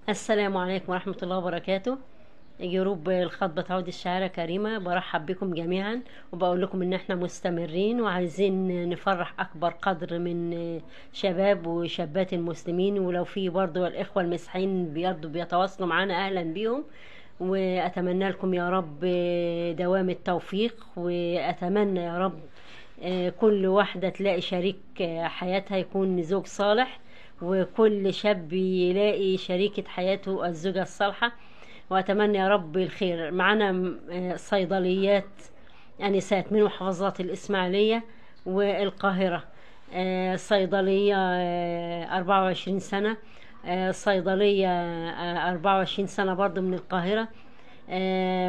السلام عليكم ورحمة الله وبركاته. جروب الخطبة تعود الشعارة كريمة، برحب بكم جميعا وبقول لكم ان احنا مستمرين وعايزين نفرح اكبر قدر من شباب وشابات المسلمين، ولو في برضو الاخوة المسيحيين برضو بيتواصلوا معانا اهلا بيهم، واتمنى لكم يا رب دوام التوفيق، واتمنى يا رب كل واحدة تلاقي شريك حياتها يكون زوج صالح، وكل شاب يلاقي شريكة حياته الزوجة الصالحة، وأتمنى يا رب الخير. معانا صيدليات أنسات من محافظات الإسماعيلية والقاهرة، صيدلية 24 سنة، صيدلية 24 سنة برضو من القاهرة،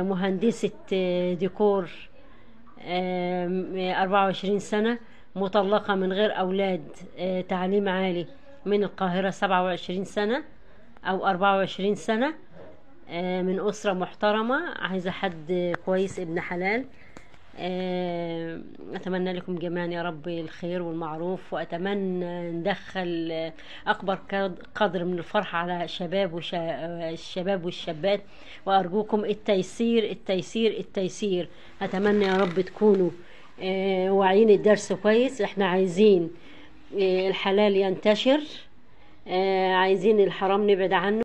مهندسة ديكور 24 سنة، مطلقة من غير أولاد، تعليم عالي من القاهرة 27 سنة أو 24 سنة، من أسرة محترمة، عايزة حد كويس ابن حلال. أتمنى لكم جميعا يا رب الخير والمعروف، وأتمنى ندخل أكبر قدر من الفرحة على الشباب والشابات، وأرجوكم التيسير التيسير التيسير. أتمنى يا رب تكونوا واعيين الدرس كويس. احنا عايزين الحلال ينتشر، عايزين الحرام نبعد عنه.